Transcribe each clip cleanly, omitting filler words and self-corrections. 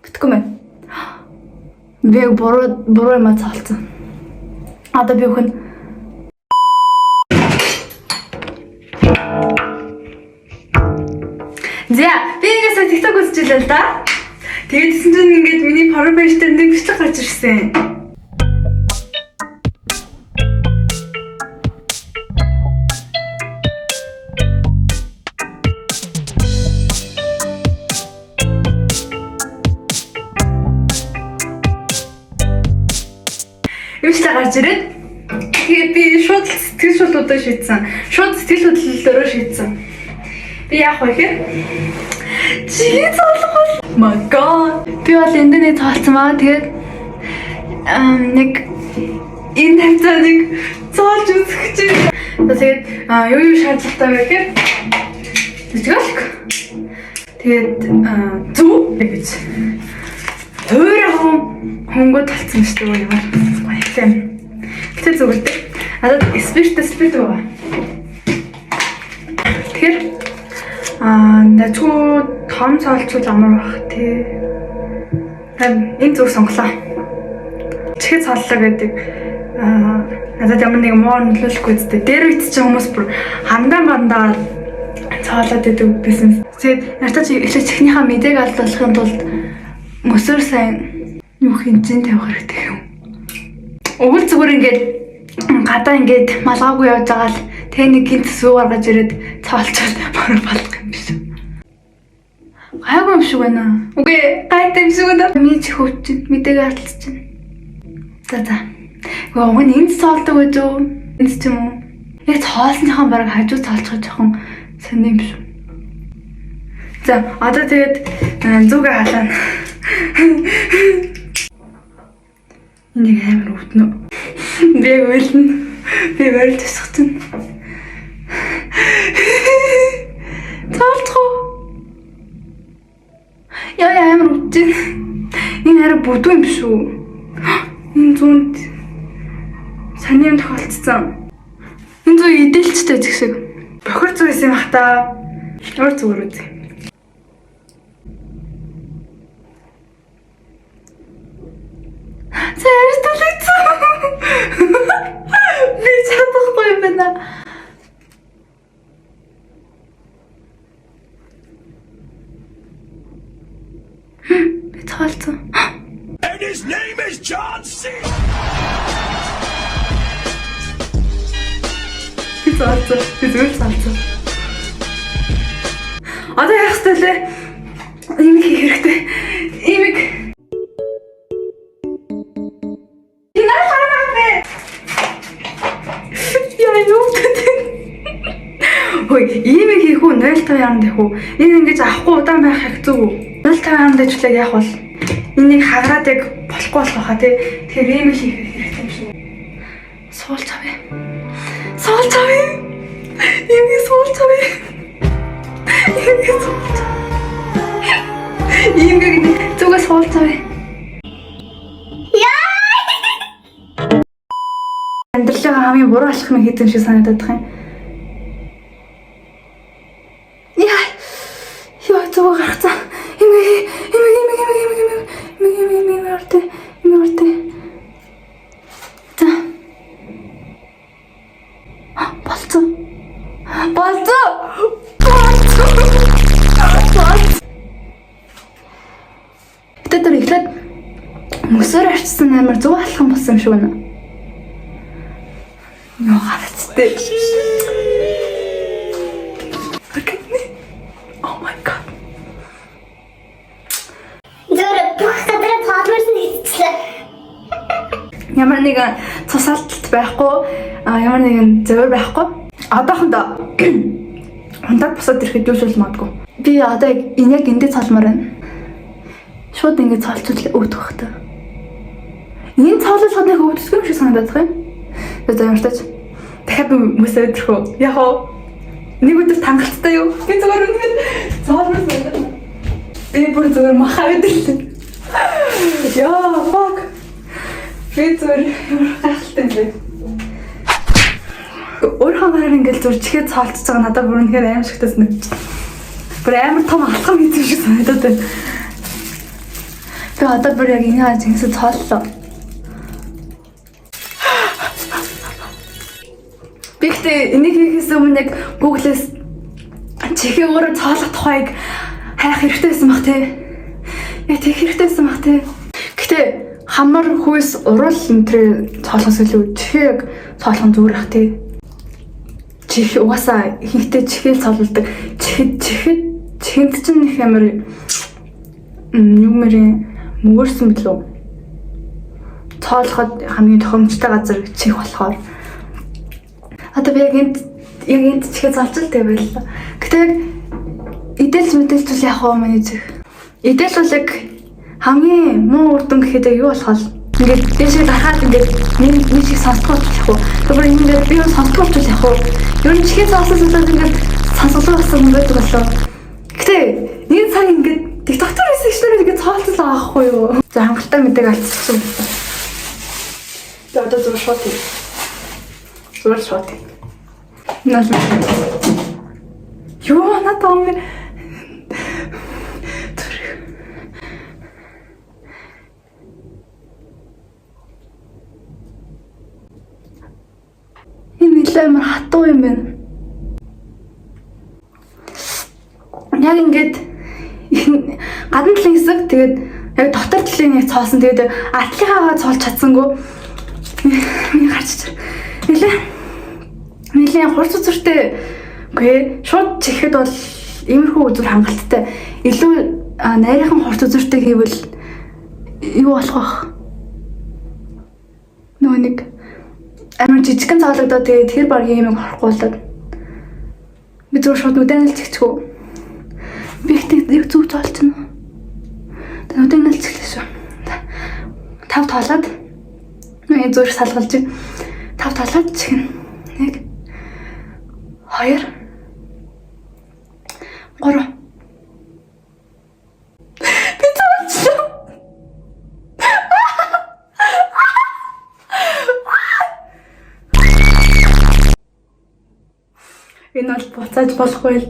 Битгүй мэн. Би яг буруу буруу юм цаалцсан. Одоо би өхөн. За, би нэг сая TikTok үзчихлээ л да. Тэгээд тэгсэн чинь ингээд миний profile page дээр нэг бичлэг гарч ирсэн. Бичлэг гарч ирээд тэгээд би шууд л сэтгэл шулуудаа шийдсэн. Шууд сэтгэл хөдлөлөөрөө шийдсэн. Би яах вэ гэхээр чигээ цоолох бол my god. Би бол энд нэг цоолцсон маа. Тэгээд нэг энэ хавцаа нэг цоолж үзэх гэж байна. Тэгээд юу юу шаардлагатай вэ гэхээр жижигэлэг. Тэгээд зүг гэж. Хуурай хүн хөнгөө талцсан шүү дээ ямар гоёлтой юм. Гэтэ зүгээр дээ. Надад спирт байгаа. Тэгэхээр найзгүй том цоолчвол амар бах тий. Энэ зүг сонглоо. Чихээ цооллоо гэдэг надад ямар нэг муу нөлөөлөхгүй зү. Дээр үед чинь хүмүүс бүр хандаа мандаа цоолоод идэг байсан. Тэгээд надад чи эхлээд чихнийхаа мэдээг алдуулахын тулд мөсөр сайн юу хинжин тавих хэрэгтэй юм. Өвөл зүгээр ингээд гадаа ингээд малгаагүй явж байгаа л тэг нэг гинт сүү гаргаж ирээд цоолчвол мөр болох юм биш. Гайгүй юм шиг байна. Үгүй гайтай юм шиг байна. Миний чих өвчин мэдээг алдчихна. За за. Үгүй уг нь энд цоолдог гэж үү? Энд ч юм уу? Яг цоолсныхаа бараг хажуу цоолчих жоохон сони юм шүү. За одоо тэгээд зүгээ халаана. Энийг амар өвднө. Би яг уйлна. Би барилж асах чинь. Цоолчих уу? Яа яа амар өвдөж байна. Энэ арай бүдүү юм шүү. Энэ зүүнд сони юм тохиолдсон. Энэ зүү идэлчтэй зэг шиг. Бохир зүү байсан юм бах та. Өөр зүгээр үзье. Сэрс төлөгцсөн. Би чадахгүй юм байна. Би цоолцсон. And his name is John C. Би цоолцсон. Би зүгээр цоолцсон. Одоо яах ёстой лээ? Имийг хийх хэрэгтэй. Имийг. Инаа хараа бэ. Яа юу гэдэг. Хөөе, имийг хийх үү? 0.5 яам дэх үү? Энэ ингэж авахгүй удаан байх яг зүг үү? 0.5 яам дэжлэг яах бол? Энийг хагараад яг болохгүй болох байхаа тий. Тэгэхээр имийг хийх хэрэгтэй юм шиг. Суулж авъя. Суулж авъя. Имийг суулж авъя. Имийг суулж авъя. Имийг зүгээ суулж авъя. Амьдралын хамгийн буруу алхмыг хийсэн шиг санагдаад байгаа юм. Яа. Яа зүг гарцсан. Имийг имийг имийг имийг имийг имийг имийг имийг имийг ортой. Имийг ортой. За. Болцсон. Болцсон. Болцсон. Болцсон. Гэтэ тэр эхлээд мөсөр арчсан амар зөв алхам болсон юм шиг байна. Йоо харацтай. Look at me. Oh my god. Зүгээр бүх газараа цоолморсон хийчихлээ. Ямар нэгэн цусаалталт байхгүй, ямар нэгэн зөвөр байхгүй. Одоохондоо унтаад босоод ирэхэд юу ч болж магадгүй. Би одоо яг энэ яг эндээ цоолмоор байна. Шууд ингэ цоолчвол өвдөх бах та. Энэ цоолуулахад нэг өвддөг юм шиг санагдаад байгаа юм. За ямар ч тач. Дахиад би мөсөө өдрөх үү? Яг уу нэг өдөр хангалттай юу? Би зүгээр үнэхээр цоолмор байна. Би бүр зүгээр махаа өдөрлөө. Яа, fuck. Би зүгээр ямар гайхалтай юм бэ? Өөрийнхөө гараар ингээл зүр чихээ цоолцож байгаа надад бүр үнэхээр аимшигтай санагдчих. Бүр амар том алхам хийсэн шиг санагдаад байна. Би одоо бүр яг энэ жинхэнэ цооллоо. Би гэхдээ энийг хийхээс өмнө яг Google-ээс чихээ өөрөө цоолох тухайг хайх хэрэгтэй байсан бах тий. Яг тех хэрэгтэй байсан бах тий. Гэтэ хамар хүйс урал энэ тэр цоолохоос илүү чихээ яг цоолох нь зүгээр бах тий. Чих угаасаа ихэнхдээ чихээ л цоолдог. Чихэд чихэд чихэнд чинь их амар юу мэрийн мөгөөрсөн билүү? Цоолоход хамгийн тохиромжтой газар чих болохоор. Одоо би яг энд чихээ цолж л тэгээ байлаа. Гэтэ яг идэлж мэдэлжүүл яах вэ миний чих? Идэлжүүл яг хамгийн муу үр дүн гэхэд яг юу болох вэ? Ингээд дээшээ гарахад ингээд нэг шиг сонсдгоо болчих уу? Тэр ингээд би юу сонсдгоо болчих яах вэ? Ер нь чихээ цоолсон зүйлүүд ингээд сонсголоо болсон юм байдаг болов. Гэтэ нэг цаг ингээд TikTok дээр байсан ихнэр ингээд цоолцол байгаа байхгүй юу? За хангалттай мэдээг алдчихсан. Би одоо зүгээр шууд хий. Зүгээр шууд хий. Энэ бол юу надад юм бэ? Энэ нэлээ амар хатуу юм байна. Яг ингээд гадна талын хэсэг тэгээд яг дотор талын яг цоолсон. Тэгээд артлынхаа цоолж чадсангүй. Миний гарч ичэр. Нэлээ хурц үзүртэй. Үгүй шууд чихэхэд бол иймэрхүү үзүр хангалттай. Илүү нарийнхан хурц үзүртэй хийвэл юу болох вэ? Нөгөө нэг амар жижигхэн цоологдоо тэгээд тэр баг юм орохгүй болоод би зүгээр шууд нүдэн л чихчихв. Би ихтэй яг зүг цоолчихно. Тэгээд нүдэн л чихлээ шүү. 5 тоолоод миний зүрх салгалж 5 тоолоод чихнэ. 1 2 3. Би цоолчихлоо. Энэ бол буцааж болохгүй л.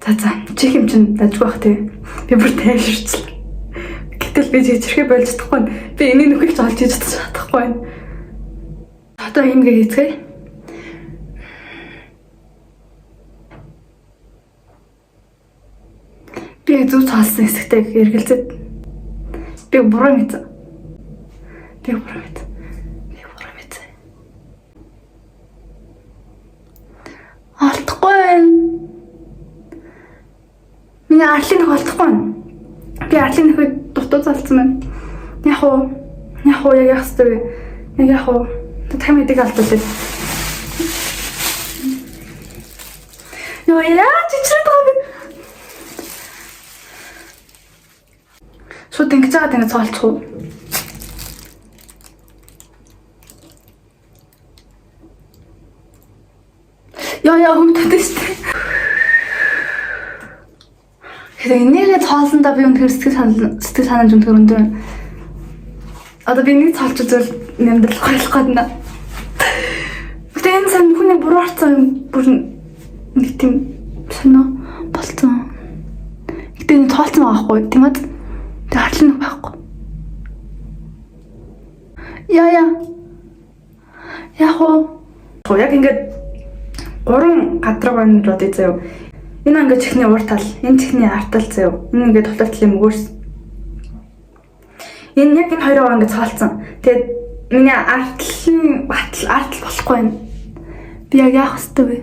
За чих юм чинь дажгүй бах тий. Би бүр тайлширчлаа. Гэтэл би чичрэхээ болж чадахгүй. Би энийг нөхөлж олж хийж чадахгүй байна. Одоо иймгээ хийцгээе. Би зөв цаалсан хэсэгтээ эргэлзээд би буруу мэдсэн. Би буруу мэдсэн. Би буруу мэдсэн. Олдохгүй байна. Миний арлын нөх олдохгүй байна. Би арлын нөхөд дутуу залцсан байна. Яг уу? Яг уу яг яах ёстой вэ? Яг яах уу? Дахин мэдэг алдуулаа. Йоо яаж чичрээд байгаа юм бэ? Шууд ингэж байгаа ингэ цоолчих уу? Яа хөмтөд шүү дээ. Тэгэхээр энийгээ цоолсондоо би үнэхээр сэтгэл санааж үнэхээр өндөр. Одоо би нэг цоолч үзвэл амьдрал гоёлох гээд байна. Гэтэ энэ сан хүний буруу харцсан юм бүр нэг тийм сонио болцсон. Гэтэ энэ цоолцсон байгаа байхгүй тийм үү? Тэг харлан нэг байхгүй. Яа. Яг уу. Яг ингээд 3 гадраг байна гэж бодъё заяа. Энэ ингээд чихний урд тал, энэ чихний ард тал заяа. Энэ ингээд дотор талын мөгөөс. Энэ яг энэ хоёроо ингээд цоолцсон. Тэгээд миний ард талын ард тал болохгүй байна. Би яг яах ёстой вэ?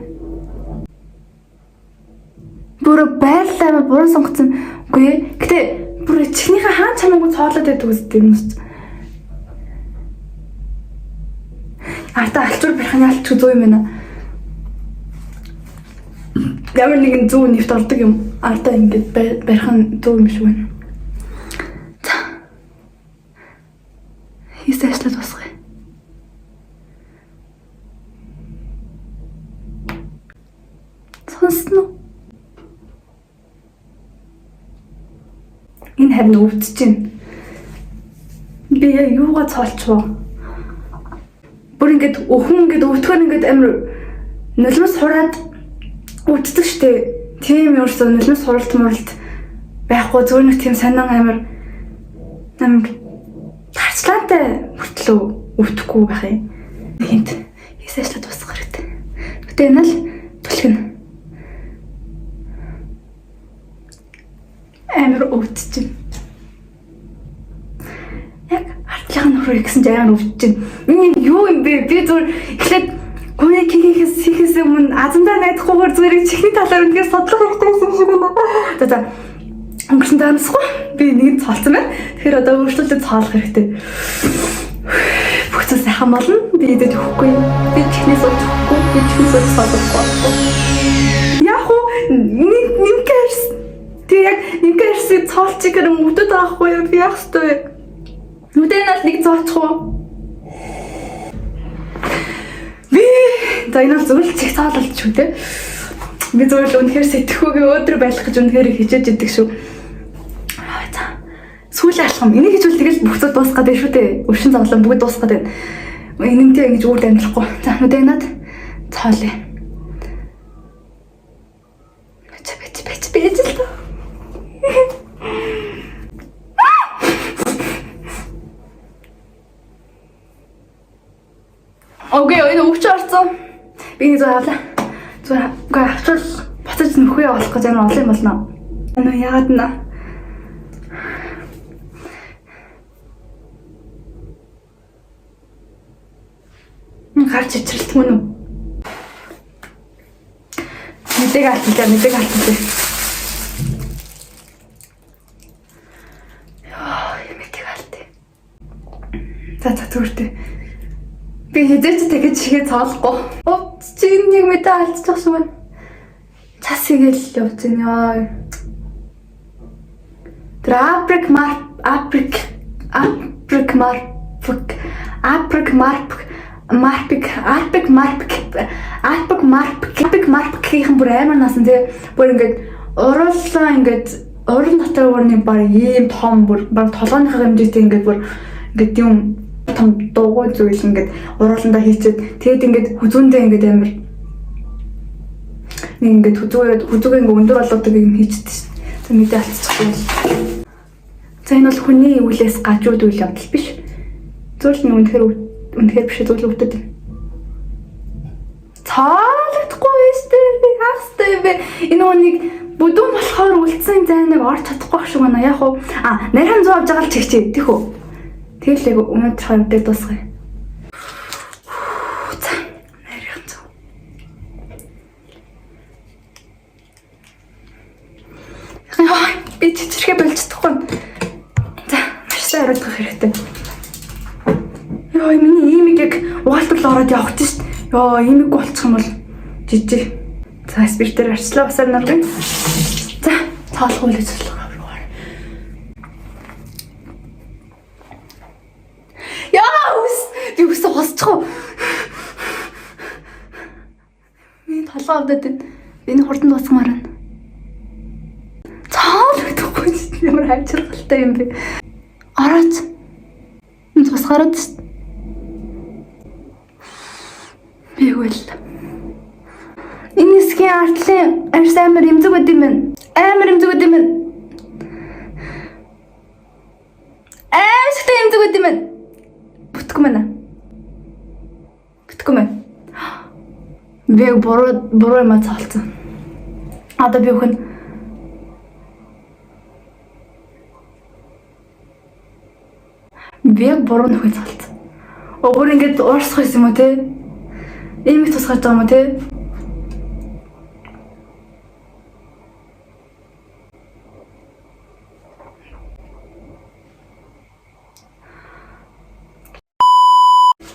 Бүр байрлалаа буруу сонгоцсон. Үгүй ээ. Гэтэ бүр чихнийхээ хаан чамаагүй цоолоод байдаг үстэй юм уу? Артаа алчуур барих нь ялч зүү юм байна. Ямар нэгэн зүү нэвт ордог юм. Артаа ингээд барих нь зүү юм шиг байна. За. Хийсэн ажлаа дуусгая. Сонсно уу? Энэ харин өвдөж байна. Би яг юугаа цоолчих вэ? Бүр ингээд өхөн ингээд өвдөхөр ингээд амар Нулимс хураад өвддөг штэ. Тийм ерөөсөө нулимс хуралт муралт байхгүй, зүгээр нэг тийм сонин амар амар тарчлаантай мөртлөө өвдөхгүй байх юм. Хинт хийсэн ажлаа дуусгах хэрэгтэй. Гэтэ энэ л түлхэнэ. Амар өвдөж байна. Яг артлын нөхрөө гэсэн чинь амар өвдөж байна. Энэ юу юм бэ? Би зүгээр эхлээд гүний хийхээс хийхээс өмнө азамдаа найдахгүйгээр зүгээр чихний талаар үнэхээр судлах хэрэгтэй юм шиг байна. За за. Өнгөрсөн таамсгүй би нэг цоолсон байна. Тэгэхээр одоо өөрчлөлтөд цоолох хэрэгтэй. Бүх зүйл сайхан болно. Би идэж өгөхгүй. Би чихнээс сууж өгөхгүй. Би чихнээс сууж цоолохгүй. Яг уу нэмгэрс. Тэг яг нэмгэрсийг цоолчих гэр өвдөд байгаа хгүй юу? Би яах ёстой вэ? Нүдэн нь нэг зоочих уу? Би за энэ бол зүгээр л чих цоололт шүү дээ. Би зүгээр л үнэхээр сэтгэхүйгээ өөдрөг байх гэж үнэхээр хичээж идэг шүү. За. Сүүлийн алхам. Энийг хийжвэл тэгэл бүх зүйл дуусах гэдэг шүү дээ. Өршин зовлон бүгд дуусах гэдэг. Энэнтэй ингэж үрд амьдрахгүй. За нүдэн над цоолъё. Бич бич бич л тоо. Окей, энэ өвч орсон. Би нэг зүгээр авлаа. Зүгээр үгүй авчвал буцаж нөхөө явуулах гэж амар олон юм болно. Нөө яагаад нэ? Гарч ичрэлт мөн үү? Мэдээг алтлаа, мэдээг алтлаа. Йоо, мэдээг алт. За за зүгээртэй. Би хэзээ ч тэгэж шигээ цоолохгүй. Оп чи нэг мэдээ алдчих шиг байна. Цас игээл явж байна ёо. Тэр Африк мар Африк Африк марпик Африк марпик марпик Африк марпик Африк марпик Африк марпикийн бүр амар насан тий. Бүр ингээд уруулсан ингээд уран дотор бүр нэг баг ийм том бүр баг толгойнхоо хэмжээтэй ингээд бүр ингээд юм том дуугүй зүйл ингээд урууландаа хийчихэд тэгээд ингээд хүзүүндээ ингээд амар нэг ингээд хүзүүгээ ингээд өндөр болгодог юм хийчихэд шин. За мэдээ алдчихсан юм. За энэ бол хүний өвлөөс гажууд үйл явдал биш. Зүйл нь үнэхээр үнэхээр биш зүйл өвдөд. Цаалагдахгүй штэ би хаах ёстой юм бэ? Энэ нэг бүдүүн болохоор үлдсэн зай нэг орч чадахгүй шиг байна. Яг уу а нарийн зүү авч байгаа л чигчээ тийх үү? Тэгэл яг өнөөдөр хоёр дээр дуусгая. За нарийн зүү. Яа, би чичрэхэ болж чадахгүй. За, маш сайн хариуцах хэрэгтэй. Йоо, миний иймиг яг угаалтал ороод явах гэж шít. Йоо, иймиг болчих юм бол жижиг. За, спиртээр арчлаа басаар наргын. За, цоолох үйл ажиллагаа руу. Яа, ус би үсээ хосчих уу? Миний толгой авдаад байна. Энэ хурдан дуусгамаар байна. Цоолохдохгүй шít. Ямар хавчиргалтай юм бэ? Орооч. Энэ цус гараад шít. Би үл. Энэ хэсгийн артлын арьс амар эмзэг байд юм байна. Амар эмзэг байд юм байна. Аимшигтай эмзэг байд юм байна. Бүтгүй мэнэ. Бүтгүй мэн. Би буруу юм цаалцсан. Одоо би өхөн би яг буруу нөхөд цаалцсан. Өөр ингэж уурсах юм уу те? Ийм их тусгаж байгаа юм уу те?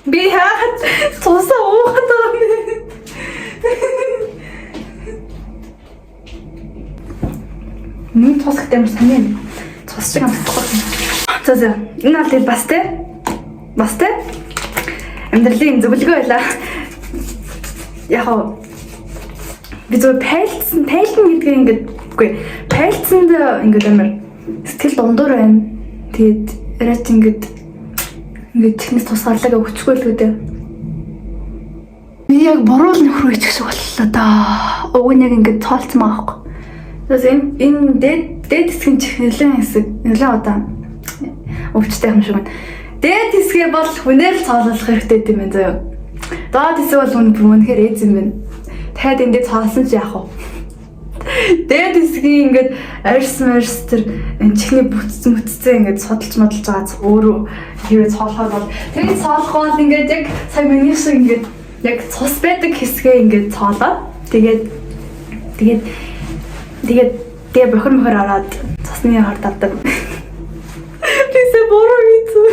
Би яагаад цусаа уугаад байгаа юм бэ? Миний цус гэдэг амар сони юм. Цус шиг амтдаггүй. За за. Энэ бол тэгэл бас те. Бас те. Амьдралын зөвлөгөө байлаа. Яг уу би зөв тайлцсан, тайлна гэдгээ ингээд үгүй. Тайлцсанд ингээд амар сэтгэл дундуур байна. Тэгээд яриач ингээд ингээд техник тусгаарлаа өгчихгүй л гэдэг. Би Би яг буруу л нөхрөө ичих шиг боллоо доо. Уг нь яг ингэж цоолцсон байгаа байхгүй. Тэгээс энэ дээд хэсэг нь чих нэлээд хэсэг нэлээд удаан өвчтэй юм шиг байна. Дээд хэсгээ бол хүнээр л цоолох хэрэгтэй юм байна заяа. Доод хэсэг бол үнэхээр ээз юм байна. Дахиад эндээ цоолсон ч яах вэ? Дээд хэсгийн ингээд арьс марс тэр чихний бүтцэн бүтцэн ингээд судалж модалж байгаа өөрөө хэрвээ цоолохоор бол тэрийг цоолох бол ингээд яг сая миний шиг ингээд яг цус байдаг хэсгээ ингээд цоолоод тэгээд тэгээд тэгээд тэгээ бохир мохир ороод цусны хорд авдаг. Бисээ буруу хийсэн.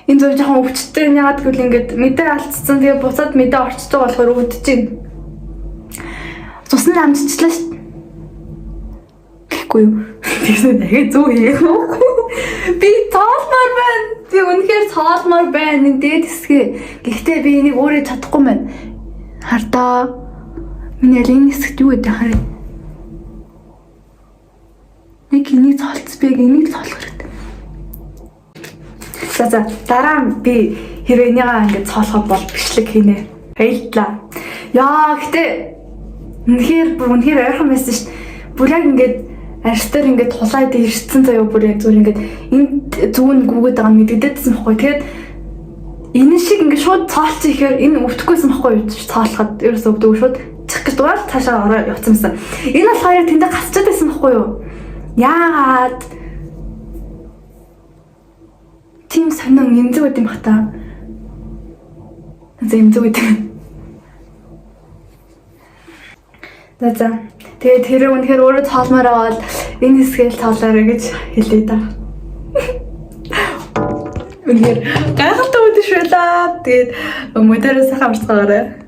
Энэ зөв жоохон өвчтэй, яагаад гэвэл ингээд мэдээ алдсан, тэгээ буцаад мэдээ орчдог болохоор өвдөж байна. Цус нь амжчихлаа шүү дээ. Гэхгүй юу? Тэгсэн дахиад зүг хийх үү? Би цоолмоор байна. Би үнэхээр цоолмоор байна. Энэ дээд хэсгээ. Гэхдээ би энийг өөрөө чадахгүй байна. Хардаа. Миний аль энэ хэсэгт юу гэдэг харъя. Нэг энийг цоолц, би яг энийг цоолох хэрэгтэй. За, дараа нь би хэрвээ энийгээ ингээд цоолоход бол бичлэг хийнэ. Баярлалаа. Яа, гэтээ үнэхээр бүр үнэхээр ойрхон байсан шүү дээ. Бүр яг ингээд арьс дээр ингээд тулаад ирсэн заяа, бүр яг зүгээр ингээд энд зүүн гүгээд байгаа нь мэдэгдээдсэн байхгүй. Тэгээд энэ шиг ингээд шууд цоолчих ихээр энэ өвдөөхгүйсэн байхгүй юу? Цоолоход ерөөсөө өвдөг, шууд чих гэж дугаар цаашаа ороо явцсан юмсан. Энэ болохоор яг тэндээ гацчаад байсан байхгүй юу? Яагаад тийм сонин эмзэг байд юм бах та. За, эмзэг байд юм. За. Тэгээд тэр үнэхээр өөрөө цоолмоор аваад энэ хэсгээл цоолоорой гэж хэлье да. Үнэхээр гайхалтай өдөр байлаа. Тэгээд мөдөрөө сайхан амарцгаагаарай.